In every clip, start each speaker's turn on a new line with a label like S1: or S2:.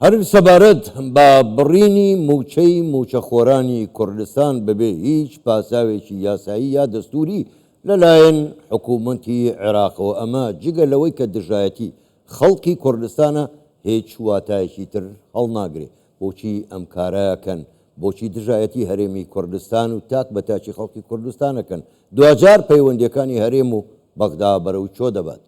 S1: هەر سەبارەت بە بڕینی مووچەی مووچەخۆرانی کوردستان بەبێ هیچ پاساوێکی یاسایی یا دەستووری لەلایەن حکوومەتی عێراقەوە، ئەمە جگە لەوەی کە دژایەتی خەڵکی کوردستانە هیچ واتایەکی تر هەڵناگرێ. بۆچی ئەم کارە ئەکەن؟ بۆچی دژایەتی هەرێمی کوردستان و تاک بە تاکی خەڵکی کوردستان ئەکەن؟ دواجار پەیوەندیەکانی هەرێم و بەغدا بەرەو کوێ دەبات؟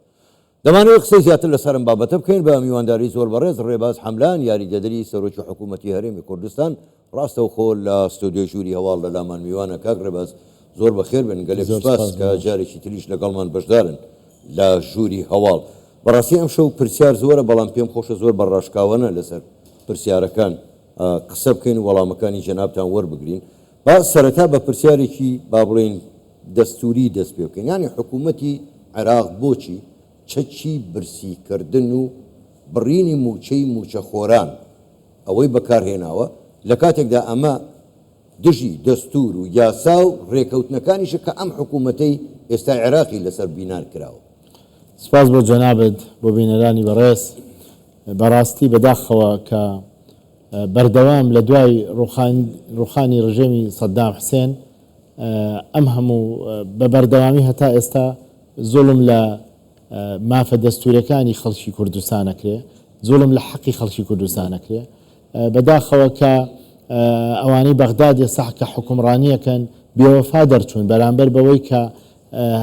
S1: دەمانەوێت قسەی زیاتر لەسەر ئەم بابەتە بکەین بە میوانداری زۆر بەڕێز ڕێباز حەملان یاریدەدەری سەرۆکی حکوومەتی هەرێمی کوردستان ڕاستەوخۆ لە ستۆدیۆی ژووری هەواڵ لە لامان میوانە. کاک ڕێباز زۆر بەخێر بن، گەلێک
S2: زۆر
S1: سوپاس
S2: سپاس
S1: کە
S2: بۆ.
S1: جارێکی تریش لەگەڵمان بەشدارن لە ژووری هەواڵ. بەڕاستی ئەمشەو پرسیار زۆرە بەڵام پێم خۆشە زۆر بە ڕاشکاوانە لەسەر پرسیارەکان قسە بکەین و وەڵامەکانی جەنابتان وەربگرین. با سەرەتا بە پرسیارێکی با بڵێین دەستووری دەست پێ بکەین، یانی حکوومەتی عێراق بۆچی چەکی برسیکردن و بڕینی مووچەی مووچەخۆران ئەوەی بەکارهێناوە، لە کاتێکدا ئەمە دژی دەستوور و یاسا و رێکەوتنەکانیشە کە ئەم حکوومەتەی ئێستای عێراقی لەسەر بینار کراوە؟
S2: سپاس بۆ جەنابت، بۆ بینەرانی بەڕێز. بەڕاستی بەداخەوە کە بەردەوام لە دوای ڕووخانی ڕژێمی سەدام حسێن ئەم هەموو بە بەردەوامی هەتا ئێستا زوڵم لە مافە دەستوورەکانی خەڵکی کوردستان ئەکرێ، زوڵم لە حەقی خەڵکی کوردستان ئەکرێ. بەداخەوە کە ئەوانەی بەغداد ئێستا کە حوکمڕانی ئەکەن بێوەفا دەرچوون بەرامبەر بەوەی کە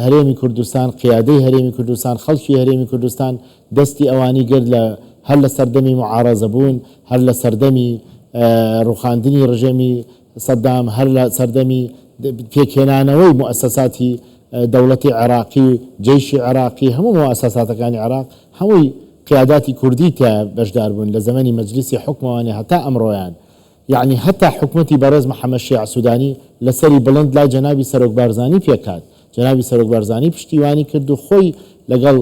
S2: هەرێمی کوردستان، قیادەی هەرێمی کوردستان، خەڵکی هەرێمی کوردستان دەستی ئەوانی گرت لە هەر لە سەردەمی موعارەزە بوون، هەر لە سەردەمی ڕووخاندنی ڕژێمی سەدام، هەر لە سەردەمی پێکهێنانەوەی موئەسەساتی دەوڵەتی عێراقی، جەیشی عێراقی، هەموو موئەسەساتەکانی عێراق هەمووی قیاداتی کوردی تیا بەشدار بوون لە زەمەنی مەجلیسی حوکمەوانێ هەتا ئەمڕۆیان. یەعنی هەتا حکومەتی بەڕێز محەمەد شیاع سودانی لە سەری بڵند لای جەنابی سەرۆک بارزانی پێکهات، جەنابی سەرۆک بارزانی پشتیوانی کرد و خۆی لەگەڵ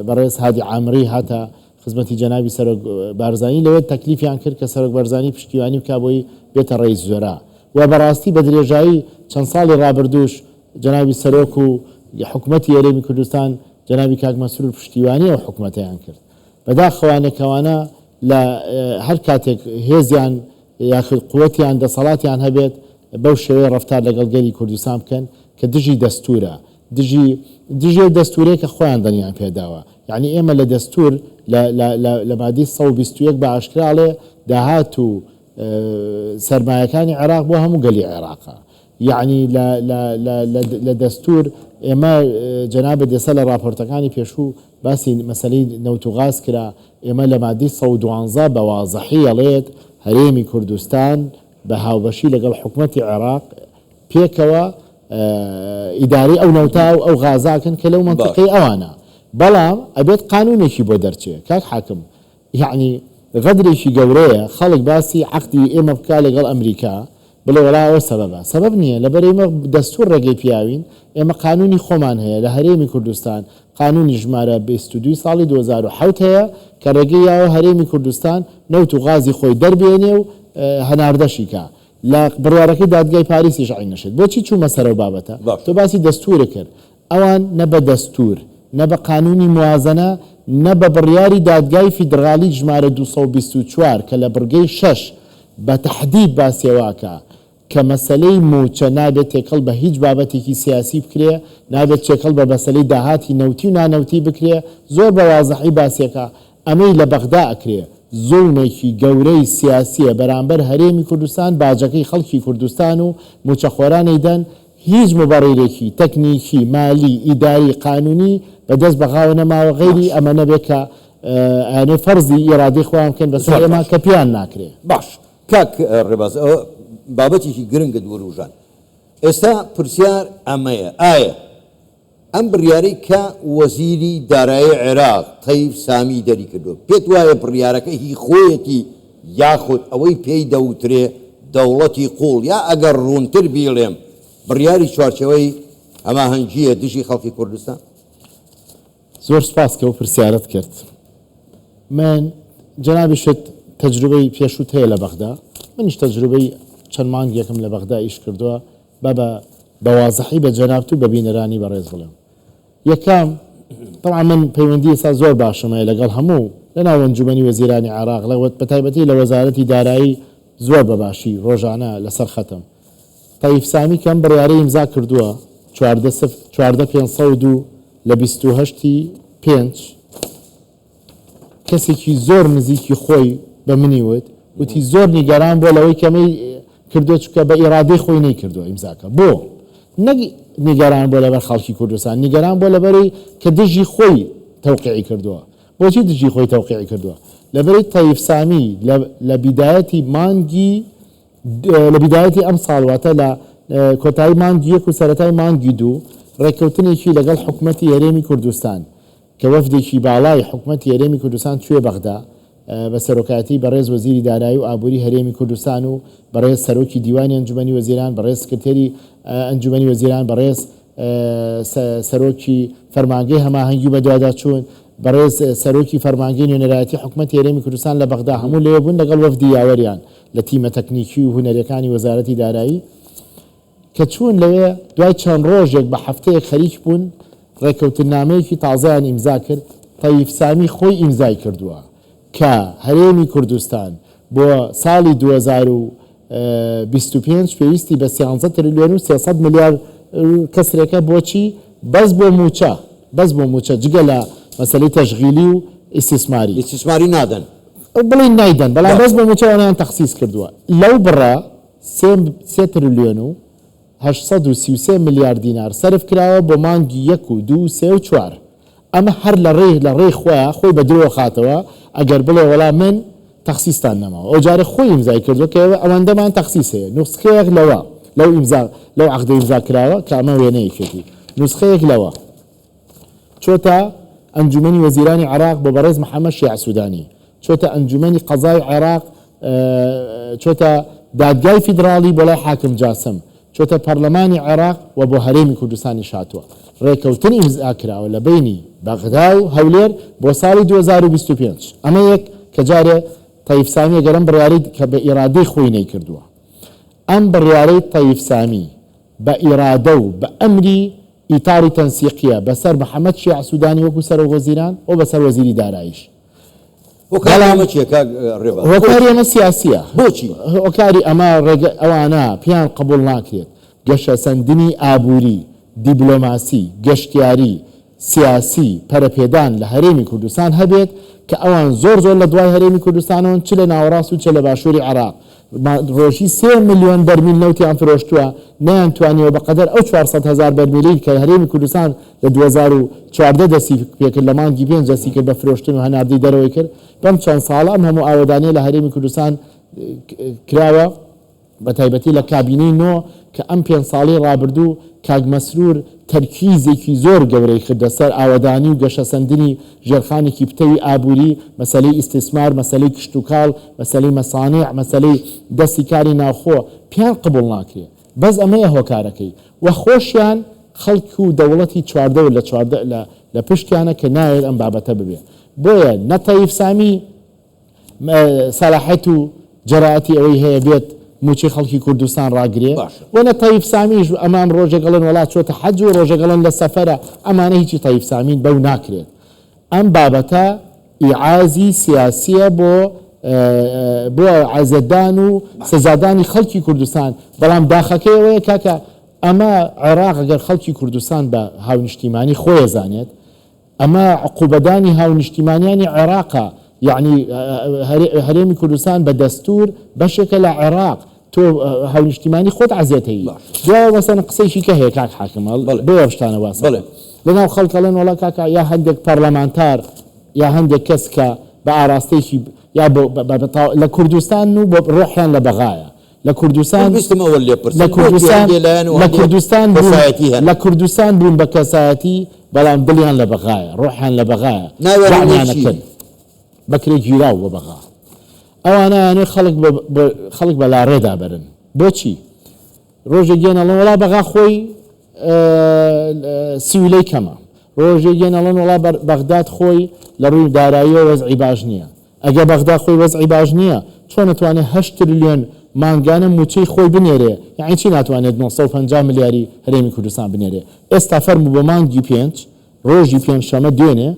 S2: بەڕێز هادی عامری هاتە خزمەتی جەنابی سەرۆک بارزانی لەوێ تەکلیفیان کرد کە سەرۆک بارزانی پشتیوانی بکا بۆی بێتە ڕەئیس وزەرا و بەڕاستی بە درێژایی چەند ساڵی ڕابردووش جەنابی سەرۆک و حکومەتی هەرێمی کوردستان جەنابی کاک مەسرور پشتیوانی ئەو حکومەتەیان کرد. بەداخەوانە کەوانە لە هەر کاتێک هێزیان یاخود قوتیان دەسەڵاتیان هەبێت بەو شێوەیە ڕەفتار لەگەڵ گەلی کوردستان بکەن کە دژی دەستورە دژی دژی ئەو دەستورەیە کە خۆیان دەنگیان پێداوە یەعنی ئێمە لە دەستور لە لە لە لە مادەی 121 بە ئاشکرا ئەڵێ داهات و سەرمایەکانی عێراق بۆ هەموو گەلی عێراقە یەعنی لە لە لە لە لە دەستور ئێمە جەنابت ئێستا لە ڕاپۆرتەکانی پێشوو باسی مەسەلەی نەوت و غاز کرا ئێمە لە مادەی 112 بە وازحی ئەڵێت هەرێمی کوردستان بە هاوبەشی لەگەڵ حکومەتی عێراق پێکەوە ئیدارەی ئەو نەوتە و ئەو غازە ئەکەن کە لەو مەنتیقەی ئەوانە بەڵام ئەبێت قانونێکی بۆ دەرچێ کاک حاکم یەعنی غەدرێکی گەورەیە خەڵک باسی عەقدی ئێمە بکا لەگەڵ ئەمریکا بڵێ وەڵا ئەوە سەبەبە سەبەب نییە لەبەر ئێمە دەستور ڕێگەی پیاوین ئێمە قانونی خۆمان هەیە لە هەرێمی کوردستان قانونی ژمارە 22 ساڵی 2007 هەیە کە ڕێگەی یاوە هەرێمی کوردستان نەوت و غازی خۆی دەربێنێ و هەناردەشی کا لە بڕیارەکەی دادگای پاریسیش عەین نەشێت. بۆچی چوومە سەر ئەو بابەتە؟
S1: باشە.
S2: تۆ باسی دەستوورت کرد. ئەوان نە بە دەستوور، نە بە قانوونی موازەنە، نە بە بڕیاری دادگای فیدڕاڵی ژمارە 224 کە لە بڕگەی شەش بە تەحدید باسی ئەوە ئەکا کە مەسەلەی مووچە نابێت تێکەڵ بە هیچ بابەتێکی سیاسی بکرێ، نابێت تێکەڵ بە مەسەلەی داهاتی نەوتی و نانەوتی بکرێ، زۆر بە وازحی باسی ئەکا. ئەمەی لە بەغدا ئەکرێ زوڵمێکی گەورەی سیاسیە بەرامبەر هەرێمی کوردستان باجەکەی خەڵکی کوردستان و موچەخۆران ئەیدەن هیچ موبەڕیرێکی تەکنیکی مالی ئیداری قانونی بە دەست بەغاوە نەماوە غەیری
S1: باش.
S2: ئەمە نەبێ کە ئەیانەوێ فەرزی ئیرادەی خۆیان بکەن بەسەر
S1: زۆر
S2: ئێمە
S1: باش.
S2: کە پێیان ناکرێ.
S1: باش کاک ڕێباز ئەوە بابەتێکی گرنگت وروژاند ئێستا پرسیار ئەمەیە ئایا ئەم بڕیارەی کە وەزیری دارایی عێراق تەیف سامی دەریکردووە، پێت وایە بڕیارەکە هی خۆیەتی یاخود ئەوەی پێی دەوترێ دەوڵەتی قووڵ یا ئەگەر ڕوونتر بیڵێم بڕیاری چوارچێوەی هەماهەنگییە دژی خەڵکی کوردستان؟
S2: زۆر سوپاس کە ئەو پرسیارەت کرد. من جەنابیشت تەجروبەی پێشووت هەیە لە بەغدا، منیش تەجروبەی چەند مانگێکم لە بەغدا ئیش کردووە، با بە بە وازحی بە جەنابت و بە بینەرانی بەڕێز بڵێم. یەکەم، تەبعەن من پەیوەندی ئێستا زۆر باشم هەیە لەگەڵ هەموو لە ناو ئەنجومەنی وەزیرانی عێراق لە بەتایبەتی لە وەزارەتی دارایی زۆر بە باشی ڕۆژانە لەسەر خەتم. تەیف سامی کە ئەم بڕیارەی ئیمزا کردووە 14 سفر 14 502 لە 28 ی پێنج کەسێکی زۆر نزیکی خۆی بە منی وت، وتی زۆر نیگەران بووە لەوەی کە ئەمەی کردووە چونکە بە ئیرادەی خۆی نەیکردووە ئیمزاکە. بۆ؟ نەک نیگەران بووە لەبەر خەڵکی کوردستان، نیگەران بووە لەبەرەی کە دژی خۆی تەوقیعی کردووە. بۆچی دژی خۆی تەوقیعی کردووە؟ لەبەرەی تەیف سامی لە لە بیدایەتی مانگی لە بیدایەتی ئەمساڵ واتە لە کۆتایی مانگی یەک و سەرەتای مانگی دوو ڕێککەوتنێکی لەگەڵ حکومەتی هەرێمی کوردستان کە وەفدێکی باڵای حکومەتی هەرێمی کوردستان چووە بەغدا بە سەرۆکایەتیی بەڕێز وەزیری دارایی و ئابووری هەرێمی کوردستان و بەڕێز سەرۆکی دیوانی ئەنجومەنی وەزیران، بەڕێز سکرتێری ئەنجومەنی وەزیران، بەڕێز سەرۆکی فەرمانگەی هەماهەنگی و بەدواداچوون، بەڕێز سەرۆکی فەرمانگەی نوێنەرایەتی حکومەتی هەرێمی کوردستان لە بەغدا هەموو لەوێ بوون لەگەڵ وەفدی یاوەریان لە تیمە تەکنیکی و هونەریەکانی وەزارەتی دارایی. کە چوون لەوێ دوای چەند ڕۆژێک بە هەفتەیەک خەریک بوون ڕێککەوتننامەیەکی تازەیان ئیمزا کرد، تەیف سامی خۆی ئیمزای کردووە کە هەرێمی کوردستان بۆ ساڵی 2025 پێویستی بە سیانزە ترلیۆن و 300 ملیار کەسرێکە بۆچی؟ بەس بۆ مووچە، بەس بۆ مووچە جگە لە مەسەلەی تەشغیلی و ئیستیسماری.
S1: ئیستیسماری نادەن.
S2: بڵێین نایدەن بەڵام بەس بۆ مووچە ئەوانەیان تەخسیس کردووە لەو بڕە سێ ترلیۆن و 833 ملیار دینار سەرف کراوە بۆ مانگی یەک و دوو و سێ و چوار. ئەمە هەر لە ڕێ لە ڕێی خۆیا خۆی بە درۆ خاتەوە ئەگەر بڵێ وەڵا من تەخسیستان نەماوە ئەو جارێ خۆی ئیمزای کردوە کە ئێوە ئەوەندەمان تەخسیس هەیە نوسخەیەک لەوە لەو ئیمزا لەو عەقدە ئیمزا کراوە کە ئەمە وێنەیەکێتی نوسخەیەک لەوە چۆتە ئەنجومەنی وەزیرانی عێراق بۆ بەڕێز محەمەد شیاع سودانی، چۆتە ئەنجومەنی قەزای عێراق، چۆتە دادگای فیدراڵی بۆ لای حاکم جاسم، چۆتە پەرلەمانی عێراق و بۆ هەرێمی کوردستانیش هاتووە. ڕێکەوتن ئیمزا کراوە لە بەینی بەغدا و هەولێر بۆ ساڵی 2025. ئەمە یەک کە جارێ تەیف سامی ئەگەر ئەم بڕیارەی کە بە ئیرادەی خۆی نەیکردووە. ئەم بڕیارەی تەیف سامی بە ئیرادە و بە ئەمری ئیتاری تەنسیقیە بەسەر محەمەد شیاع سودانی وەکو سەرۆک وەزیران و بەسەر وەزیری داراییش.
S1: هۆکاری
S2: بەڵام
S1: ئەمە چیە کاک ڕێباز؟
S2: هۆکاری
S1: بۆچی؟
S2: ئەمە سیاسیە.
S1: بۆچی؟
S2: هۆکاری ئەمە ڕێگە ئەوانە پێیان قبوڵ ناکرێت گەشەسەندنی ئابووری، دیبلۆماسی، گەشتیاری، سیاسی، پەرەپێدان لە هەرێمی کوردستان هەبێت کە ئەوان زۆر زۆر لە دوای هەرێمی کوردستانەوەن چ لە ناوەڕاست و چە لە باشووری عێراق ڕۆژی سێ ملیۆن بەرمیل نەوتیان فرۆشتووە نەیانتوانیوە بەقەدەر ئەو 400 هەزار بەرمیلەی کە هەرێمی کوردستان لە 2014 دەستی پێکرد لە مانگی پێنج دەستی کرد بە فرۆشتن و هەناردەی دەرەوەی کرد بەم چەند ساڵە ئەم هەموو ئاوەدانیە لە هەرێمی کوردستان کراوە. بەتایبەتی لە کابینەی نۆ کە ئەم پێنج ساڵەی ڕابردوو کاک مەسرور تەرکیزێکی زۆر گەورەی خردە سەر ئاوەدانی و گەشەسەندنی ژێرخانێکی پتەوی ئابووری، مەسەلەی ئیستیسمار، مەسەلەی کشتوکاڵ، مەسەلەی مەسانیع، مەسەلەی دەستی کاری ناوخۆ پێیان قبوڵ ناکرێ. بەس ئەمەیە هۆکارەکەی و خۆشیان خەڵک و دەوڵەتی چواردەور لە چواردە لە لە پشتیانە کە نایەوێت ئەم بابەتە ببێ. بۆیە نە تەیف سامی سەلاحەت و جەرائەتی ئەوەی هەیە بێت موچەی خەڵکی کوردستان ڕاگرێ و نە تەیف سامیش ئەمان ڕۆژێک ئەڵێن وەڵا چۆتە حەج و ڕۆژێک ئەڵێن لە سەفەرە ئەمانە هیچی تەیف سامین بەو ناکرێت ئەم بابەتە ئیعازی سیاسیە بۆ بۆ عەزێتدان و سزادانی خەڵکی کوردستان بەڵام داخەکەی ئەوەیە کاکە ئەمە عێراق گەر خەڵکی کوردستان بە هاونیشتیمانی خۆی زانێت ئەمە عقوبەدانی هاونیشتیمانیانی عێراقە، یەعنی هەرێمی کوردستان بە دەستور بەشێکە لە عێراق، تۆ هاونیشتیمانی خۆت عەزێتەیی. دوایە مەسەلەن قسەیەکی کە هەیە کاک حاکم بۆ ئەم شتانە باس ئەکەم. لەناو خەڵک ئەڵێن وەڵا کاکە یا هەندێک پەرلەمانتار یا هەندێک کەس کە بە ئاراستەیەکی یا بۆ لە کوردستانن و ڕۆحیان لە بەغایە لە کوردستان
S1: من ویستم ئەوە لێ
S2: لە
S1: بپرسم بۆچی
S2: کوردستان
S1: هەندێ لایەن و
S2: لە
S1: هەندێ
S2: کوردستان بوون
S1: کەسایەتی هەن
S2: لە کوردستان بوون بە کەسایەتی بەڵام دڵیان لە بەغایە ڕۆحیان لە بەغایە
S1: ناوێرن
S2: دەعمیان
S1: بۆچی؟
S2: ئەکەن بە کرێ گیراو بۆ بەغا ئەوانە ئەیانەوێ خەڵک بە بە خەڵک بە لاڕێدا بەرن بۆچی ڕۆژێک یەن ئەڵێن وەڵا بەغا خۆی سیولەی کەمە ڕۆژێک یەن ئەڵێن وەڵا بەغداد خۆی لە ڕووی داراییەوە وەزعی باش نییە ئەگەر بەغدا خۆی وەزعی باش نییە چۆن ئەتوانێ هەشت ترلیۆن مانگانە مووچەی خۆی بنێرێ یەعنی چی ناتوانێت 950 ملیاری هەرێمی کوردستان بنێرێ ئێستا فەرموو بۆ مانگی پێنج ڕۆژی پێنجشەمە دوێنێ.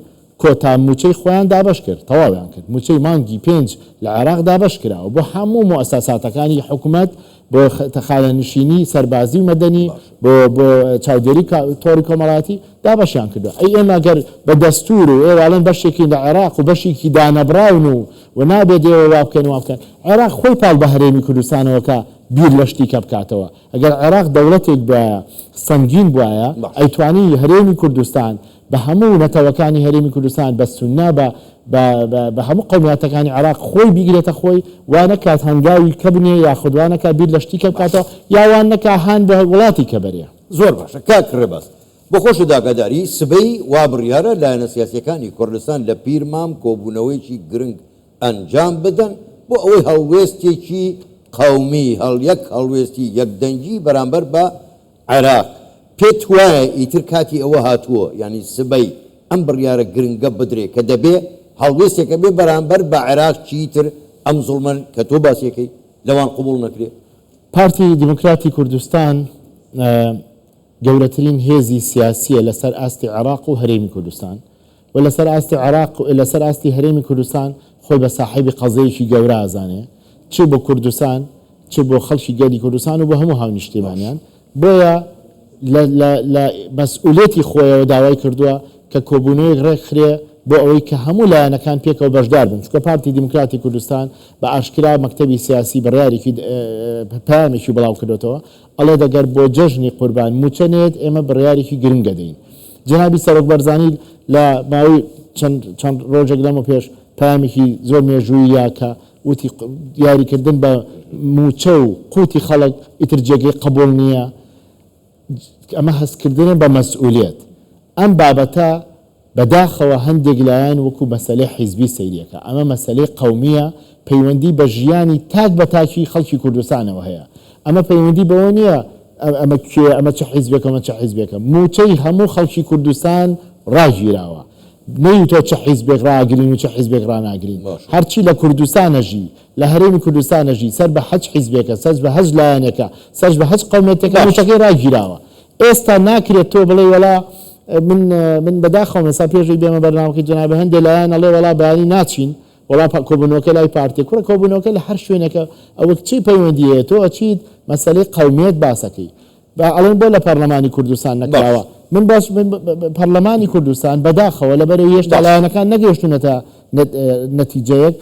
S2: کۆتا مووچەی خۆیان دابەش کرد، تەواویان کرد. مووچەی مانگی پێنج لە عێراق دابەش کراوە بۆ هەموو موئەساساتەکانی حکومەت، بۆ خانەنشینی سەربازی و مەدەنی، بۆ بۆ چاودێری تۆڕی کۆمەڵایەتی دابەشیان کردووە. ئەی ئێمە گەر بە دەستوور و ئێوە ئەڵێن بەشێکین لە عێراق و بەشێکی دانەبڕاون و و نابێت ئێوە وا بکەن وا بکەن، عێراق خۆی پاڵ بە هەرێمی کوردستانەوە کە بیر لە شتی کە بکاتەوە. ئەگەر عێراق دەوڵەتێک بوایە سەنگین بوایە ئەیتوانی هەرێمی کوردستان بە هەموو نەتەوەکانی هەرێمی کوردستان بە سوننە بە بە بە هەموو قەومیاتەکانی عێراق خۆی بیگرێتە خۆی وا نەکات هەنگاوی کە بنێ یاخود وا نەکات بیر لە شتی کە بکاتەوە یا وا نەکا هان بە وڵاتی کە بەرێ.
S1: زۆر باشە کاک ڕێباز بۆ خۆشت ئاگاداری سبەی وا بڕیارە لایەنە سیاسیەکانی کوردستان لە پیرمام کۆبوونەوەیەکی گرنگ ئەنجام بدەن بۆ ئەوەی هەڵوێستێکی قەومی هەڵ یەک هەڵوێستی یەکدەنگی بەرامبەر بە عێراق، پێت وایە ئیتر کاتی ئەوە هاتووە یانی سبەی ئەم بڕیارە گرنگە بدرێ کە دەبێ هەڵوێستێک هەبێ بەرامبەر بە عێراق چیتر ئەم زوڵمە کە تۆ باسی ئەکەی لەوان قبوڵ نەکرێ؟
S2: پارتی دیموکراتی کوردستان گەورەترین هێزی سیاسییە لەسەر ئاستی عێراق و هەرێمی کوردستان و لەسەر ئاستی عێراق و لەسەر ئاستی هەرێمی کوردستان خۆی بە ساحێبی قەزەیەکی گەورە ئەزانێ چ بۆ کوردستان چ بۆ خەڵکی گەلی کوردستان و بۆ هەموو هاونیشتیمانیان بۆیە لە لە لە مەسئولیەتی خۆیەوە داوای کردووە کە کۆبوونەوەیەک ڕێکخرێ بۆ ئەوەی کە هەموو لایەنەکان پێکەوە بەشدار بن چونکە پارتی دیموکراتی کوردستان بە ئاشکرا مەکتەبی سیاسی بڕیارێکی پەیامێکی بڵاو کردۆتەوە ئەڵێت ئەگەر بۆ جەژنی قوربان مووچە نەیەت ئێمە بڕیارێکی گرنگ دەدەین. جەنابی سەرۆک بەرزانی لە ماوەی چەند چەند ڕۆژێک لەمە پێش پەیامێکی زۆر مێژوویی یا کە وتی یاریکردن بە مووچە و قوتی خەڵک ئیتر جێگەی قبوڵ نییە. ئەمە هەستکردنە بە مەسئولیەت. ئەم بابەتە بەداخەوە هەندێک لایەن وەکو مەسەلەی حیزبی سەیری ئەکا، ئەمە مەسەلەی قەومییە، پەیوەندی بە ژیانی تاک بە تاکی خەڵکی کوردستانەوە هەیە، ئەمە پەیوەندی بەوە نییە ئەمە کێیە، ئەمە چ حیزبێکە، ئەمە چ حیزبێکە، مووچەی هەموو خەڵکی کوردستان ڕاگیراوە، نەیوتوە چ حیزبێک ڕائەگرین و چ حیزبێک ڕاناگرین، هەرچی لە کوردستان ئەژی، لە هەرێمی کوردستان ئەژی، سەر بە هەچ حیزبێکە، سەر بە هەچ لایەنێکە، سەر بە هەچ قەومیەتێکە، مووچەکەی ڕاگیراوە. ئێستا ناکرێت تۆ بڵێی وەڵا من من بەداخەوەم ئێستا پێش ئەوەی بێمە بەرنامەکەی جەنابت هەندێ لایەن ئەڵێ وەڵا بەیانی ناچین وەڵا کۆبوونەوەکە لای پارتیە کوڕە کۆبوونەوەکە لە هەر شوێنێکە ئەوە چی پەیوەندی هەیە تۆ ئەچیت مەسەلەی قەومیەت باسەکەی با ئەڵێن بۆ لە پەرلەمانی کوردستان نەکراوە من باس پەرلەمانی کوردستان بەداخەوە لەبەرەوەی هێشتا لایەنەکان نەگەیشتونەتە نەتیجەیەک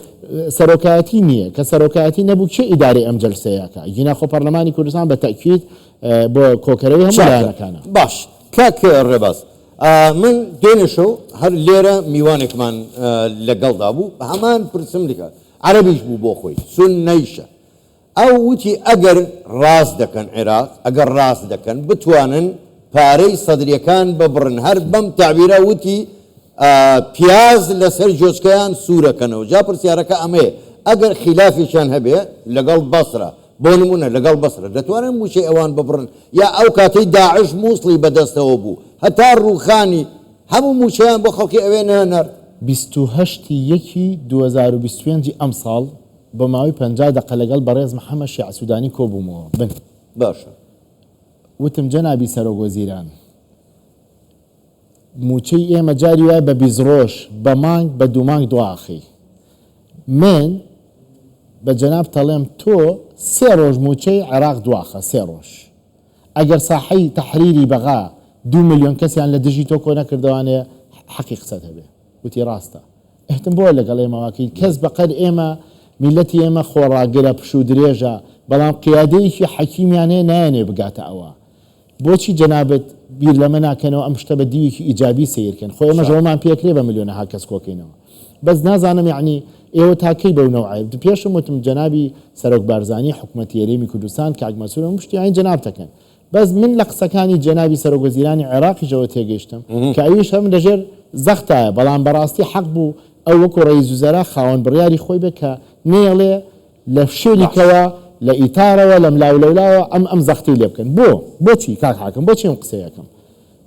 S2: سەرۆکایەتی نییە کە سەرۆکایەتی نەبوو کێ ئیدارەی ئەم جەلسەیەکە گینا خۆ پەرلەمانی کوردستان بە تەئکید بۆ کۆکەرەوەی هەموو
S1: چاکە
S2: لایەنەکانە.
S1: باش کاک ڕێباز من دوێنێ شەو هەر لێرە میوانێکمان لەگەڵدا بوو هەمان پرسم لکە عەرەبیش بوو بۆ خۆی سوننەیشە ئەو وتی ئەگەر ڕاست دەکەن عێراق ئەگەر ڕاست دەکەن بتوانن پارەی سەدریەکان ببڕن هەر بەم تەعبیرە وتی پیاز لەسەر جۆچکەیان سوورەکەنەوە جا پرسیارەکە ئەمەیە ئەگەر خیلافێکیان هەبێ لەگەڵ بەسرە بۆ نموونە لەگەڵ بەسرە دەتوانن مووچەی ئەوان ببڕن یا ئەو کاتەی داعش مووسڵی بەدەستەوە بوو هەتا ڕووخانی هەموو مووچەیان بۆ خەڵکی ئەوێ نەنارد؟
S2: 28 ی یەکی 2025 ی ئەمساڵ بۆ ماوەی 50 دەقە لەگەڵ بەڕێز محەمەد شیاع سودانی کۆبوومەوە. بن.
S1: باشە.
S2: وتم جەنابی سەرۆک وەزیران مووچەی ئێمە جاری وایە بە 20 ڕۆژ، بە مانگ، بە دوو مانگ دواخەی. من بە جەنابت ئەڵێم تۆ سێ ڕۆژ مووچەی عێراق دواخە، سێ ڕۆژ. ئەگەر ساحەی تەحریری بەغا دوو ملیۆن کەسیان لە دژی تۆ کۆ نەکردەوانێ حەقی قسەت هەبێ. وتی ڕاستە. ئهتم بۆ لەگەڵ ئێمە واکەی؟ کەس بەقەد ئێمە میللەتی ئێمە خۆڕاگرە، پشوودرێژە، بەڵام قیادەیەکی حەکیمیان هەیە نایەنێ بگاتە ئەوە. بۆچی جەنابت بیر لەمە ناکەنەوە ئەم شتە بە دیوێکی ئیجابی سەیر کەن خۆ ئێمەش ئەوەمان پێکرێ بە ملیۆنەها کەس کۆکەینەوە بەس نازانم یەعنی ئێوە تا کەی بەو نەوعە پێشم وتم جەنابی سەرۆک بارزانی حکومەتی هەرێمی کوردستان کاک مەسرور هەموو پشتیوانی جەنابتەکەن بەس من لە قسەکانی جەنابی سەرۆک وەزیرانی عێراقیشەوە تێگەیشتم کە ئەویش هەم لەژێر زەختایە بەڵام بەڕاستی حەق بوو ئەو وەکو ڕەئیس وزەرا خاوەن بڕیاری خۆی بێ کە نەیەڵێ لە شێلیکەوە، لە ئیتارەوە، لەملاو لەولاوە ئەم ئەم زەختەی لێ بکەن. بۆ؟ بۆچی کاک حاکم؟ بۆچی ئەم قسەیە ئەکەم؟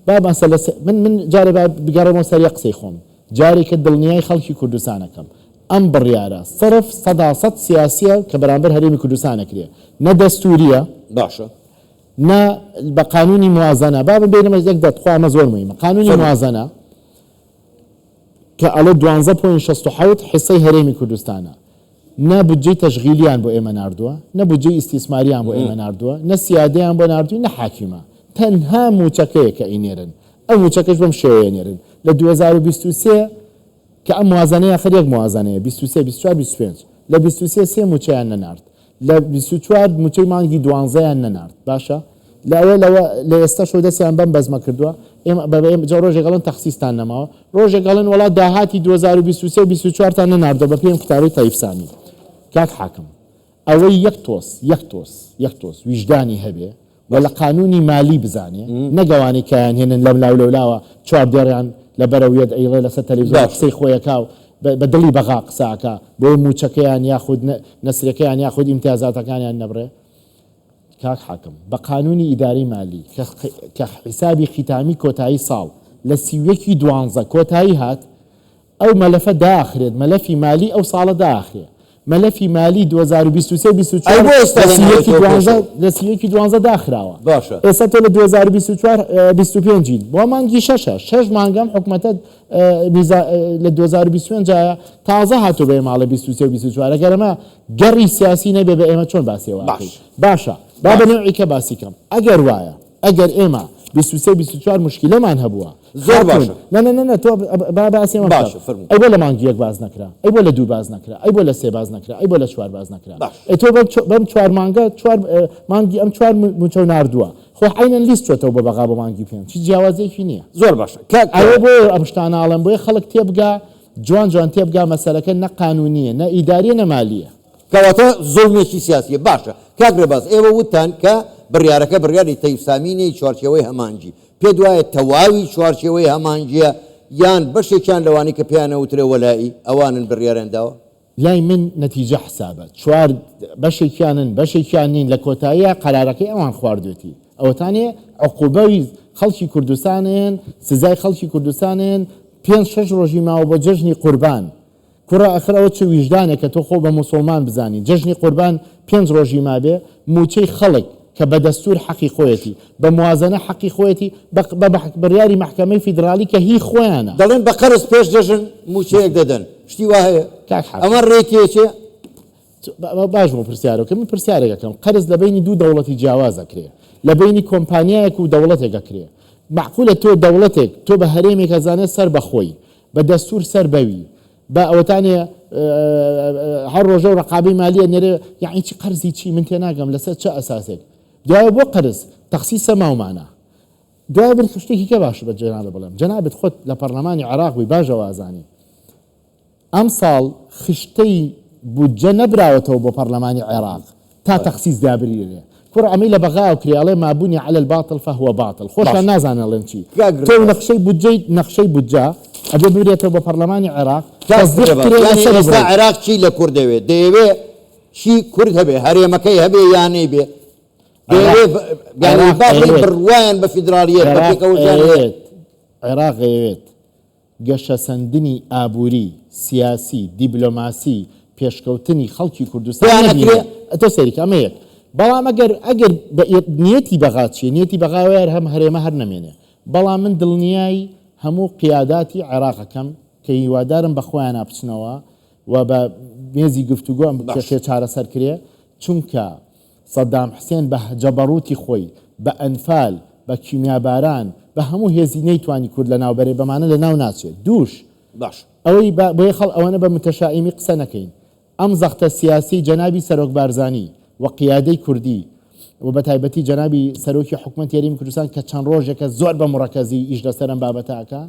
S2: با مەسەلە سە من من جارێ با بگەڕێمەوە سەر یەک قسەی خۆم. جارێکە دڵنیای خەڵکی کوردستان ئەکەم. ئەم بڕیارە سڕف 100% سیاسییە کە بەرامبەر هەرێمی کوردستان ئەکرێ. نە دەستوورییە.
S1: باشە.
S2: نە بە قانوونی موازەنە. با بێینەمە یەک دەق، تخوا ئەمە زۆر موهیمە. قانوونی موازەنە. کە ئەڵێ دوانزە point 67 حیسەی هەرێمی کوردستانە، نە بودجەی تەشغیلیان بۆ ئێمە ناردووە، نە بودجەی ئیستیسماریان بۆ ئێمە ناردووە، نە سیادەیان بۆ ناردووین، نە حاکیمە. تەنها مووچەکەیە کە ئەینێرن. ئەو مووچەکەش بەم شێوەیە ئەنێرن. لە 2023 کە ئەم موازنەیە ئاخر یەک موازنەیە، 23، 24، 25. لە 23 سێ مووچەیان نەنارد. لە 24 مووچەی مانگی دوانزەیان نەنارد. باشە؟ لە ئەوە لەوە لە ئێستاشەوە دەستیان بەم بەزمە کردووە. ئێمە بە ئێمە جا ڕۆژێک ئەڵێن تەخسیستان نەماوە. ڕۆژێک ئەڵێن وەڵا داهاتی 2023 و 24 تان نەناردووە بە پێی ئەم کتابەی تەیف سامی. کاک حاکم ئەوەی یەک تۆز یەک تۆز یەک تۆز ویژدانی هەبێ و لە قانوونی مالی بزانێ نەک ئەوانەی کە یان هێنن لەم لاو لەولاوە چوار دێڕیان لە بەرەو یەت ئەیڵێ لەسەر تەلەفزیۆن قسەی خۆی ئەکا و بە دڵی بەغا قسە ئەکا بۆیە مووچەکەیان یاخود نەسرەکەیان یاخود ئیمتیازاتەکانیان نەبڕێ. کاک حاکم بە قانوونی ئیدارەی مالی کە کە حیسابی خیتامی کۆتایی ساڵ لە 31 ی دوانزە کۆتایی هات ئەو مەلەفە داخرێت مەلەفی مالی ئەو ساڵە داخرێ مەلەفی مالی 2023 و 24
S1: ئەی بۆ ئێستا
S2: لە 31
S1: هێناوێتەوە
S2: دوانزە
S1: پێشەوە؟
S2: لە 31 دوانزە داخراوە
S1: باشە.
S2: ئێستا تۆ لە 2024 25 ین بۆ مانگی شەشە شەش مانگە ئەم حکومەتە میزا لە 2025 جایە تازە هاتوو بە ئێمە ئەڵێ 23 و 24 ئەگەر ئەمە گەڕی سیاسی نەبێ بە ئێمە چۆن باسی ئەوە ئەکەی؟
S1: باش.
S2: باشە با بە
S1: باش.
S2: نەوعی کە باسی کەم ئەگەر وایە ئەگەر ئێمە 23 و 24 موشکیلەمان هەبووە
S1: زۆر
S2: خاتوون
S1: باشە.
S2: نا نا نا نا تۆ با باسی ئەمە بکەم
S1: باشە فەرموو.
S2: ئەی بۆ لە مانگی یەک باس نەکرا ئەی بۆ لە دوو باس نەکرا ئەی بۆ لە سێ باس نەکرا ئەی بۆ لە چوار باس نەکرا
S1: باش.
S2: ئەی تۆ بەم بەم چوار مانگە چوار مانگی ئەم چوار مووچەو ناردووە خۆ عەینەن لیست چۆتەوە بۆ بەغا بۆ مانگی پێنج هیچ جیاوازیەکی نییە.
S1: زۆر باشە کاک.
S2: ئەوە بۆیە ئەم شتانە ئەڵێم بۆیە خەڵک تێبگا جوان جوان تێبگا مەسەلەکە نە قانونیە نە ئیداریە نە مالیە.
S1: کەواتە زوڵمێکی سیاسیە. باشە کاک ڕێباز ئێوە وتتان کە بڕیارەکە بڕیاری تەیف سامی نیە چوارچێوەی هەماهەنگی. پێت وایە تەواوی چوارچێوەی هەماهەنگیە یان بەشێکیان لەوانەی کە پێیان ئەوترێ وەلائی ئەوانن بڕیاریان داوە؟
S2: لای من نەتیجە حسابە چوار بەشێکیانن بەشێکیان نین لە کۆتاییا قەرارەکەی ئەوان خواردوێتی ئەوەتانێ عقوبەی خەڵکی کوردستانن سزای خەڵکی کوردستانن پێنج شەش ڕۆژی ماوە بۆ جەژنی قوربان کوڕە ئەخر ئەوە چ ویژدانێکە تۆ خۆ بە موسوڵمان بزانی جەژنی قوربان پێنج ڕۆژی مابێ موچەی خەڵک کە بە دەستور حەقی خۆیەتی بە موازەنە حەقی خۆیەتی بە بە بڕیاری مەحکەمەی فیدراڵی کە هی خۆیانە.
S1: دەڵێن بە قەرز پێش جەژن موچەیەک دەدەن شتی وا هەیە؟
S2: کاک حاکم.
S1: ئەمە ڕێی تێچێ؟
S2: باش بۆ پرسیارەکە من پرسیارێک ئەکەم قەرز لە بەینی دوو دەوڵەتی جیاواز ئەکرێ لە بەینی کۆمپانیایەک و دەوڵەتێک ئەکرێ مەعقولە تۆ دەوڵەتێک تۆ بە هەرێمێک ئەزانێ سەر بە خۆی بە دەستور سەر بەوی بە ئەوەتانێ هەر ڕۆژە و ڕقابەی مالیە نێرێ یەعنی چی قەرزی چی من تێناگەم لەسەر چ ئەساسێک دوایە بۆ قەرز تەخسیسە ماومانە دوای من شتێکی کە باش بە جەنابت بڵێم جەنابت خۆت لە پەرلەمانی عێراق بووی باش ئەوە ئەزانی ئەمساڵ خشتەی بودجە نەبراوەتەوە بۆ پەرلەمانی عێراق تا تەخسیس دابریرێ کوڕە ئەمەی لە بەغاوە کرێ ئەڵێ ما بنی علی الباطل فهو باطل خۆشیان نازانن ئەڵێن چی تۆ نەخشەی بودجەی نەخشەی بودجە ئەبێ ببرێتەوە بۆ پەرلەمانی عێراق تەسدیق کرێ لەسەری
S1: ئێستا عێراق چی لە کورد دەوێت دەیەوێ چی کورد هەبێ هەرێمەکەی هەبێ یان نەیبێ دەیەوێ یانی با بڵێین بڕوایان بە فیدراڵیەت بە پێکەوەژیان هەیە.
S2: عێراق ئەیەوێت گەشەسەندنی ئابووری، سیاسی، دیبلۆماسی، پێشکەوتنی خەڵکی کوردستان
S1: پێیان
S2: نەبینێ.
S1: ئەکرێ؟
S2: ئەتۆ سەیری کە ئەمە یەک. بەڵام ئەگەر ئەگەر بە نیەتی بەغا چیە؟ نیەتی بەغا ئەوەیە هەر ئەم هەرێمە هەر نەمێنێ. بەڵام من دڵنیای هەموو قیاداتی عێراق ئەکەم کە هیوادارم بە خۆیانا بچنەوە و بە مێزی گفتوگۆ ئەم
S1: باش.
S2: کێشەیە چارەسەر کرێ. چونکە سەدام حسێن بە جەبەڕوتی خۆی، بە ئەنفال، بە کیمیاباران، بە هەموو هێزی نەیتوانی کورد لەناو بەرێ بەمانە لەناو ناچێ. دووش،
S1: باش.
S2: ئەوەی با بۆیە خەڵ ئەوەنە بە متەشائیمی قسە نەکەین. ئەم زەختە سیاسیەی جەنابی سەرۆک بارزانی و قیادەی کوردی و بە تایبەتی جەنابی سەرۆکی حکومەتی هەرێمی کوردستان کە چەند ڕۆژێکە زۆر بە مڕەکەزی ئیش لەسەر ئەم بابەتە ئەکا،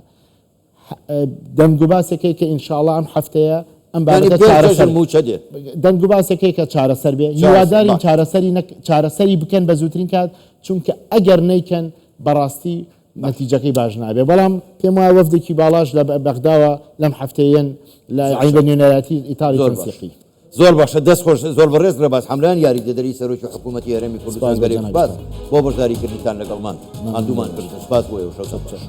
S2: دەنگوباسێک هەیە کە ئینشاڵا ئەم هەفتەیە ئەم
S1: یانی
S2: بابەتە
S1: پێنج
S2: چارەسەر
S1: جەژن مووچە دێ.
S2: دەنگوباسێک هەیە کە چارەسەر بێ
S1: چارەسەر
S2: هیوادارین
S1: باش.
S2: چارەسەری نەک چارەسەری بکەن بە زووترین کات چونکە ئەگەر نەیکەن بەڕاستی
S1: باش.
S2: نەتیجەکەی باش نابێ بەڵام پێم وایە وەفدێکی باڵاش لە بەغداوە لەم هەفتەیەن لە
S1: زۆر
S2: عەین بە نوێنەرایەتی ئیتاری
S1: زۆر باش.
S2: تەنسیقی.
S1: زۆر باشە دەست خۆش زۆر بەڕێز ڕێباز حەمران یاریدەدەری سەرۆکی حکوومەتی هەرێمی کوردستان
S2: سپاس بۆ
S1: گەلێک
S2: جەنابتان.
S1: سپاس بۆ بەشداریکردنتان لەگەڵمان
S2: مەمنون
S1: ماندوومان
S2: لە
S1: کردن سپاس بۆ ئێوە شەوتان باش.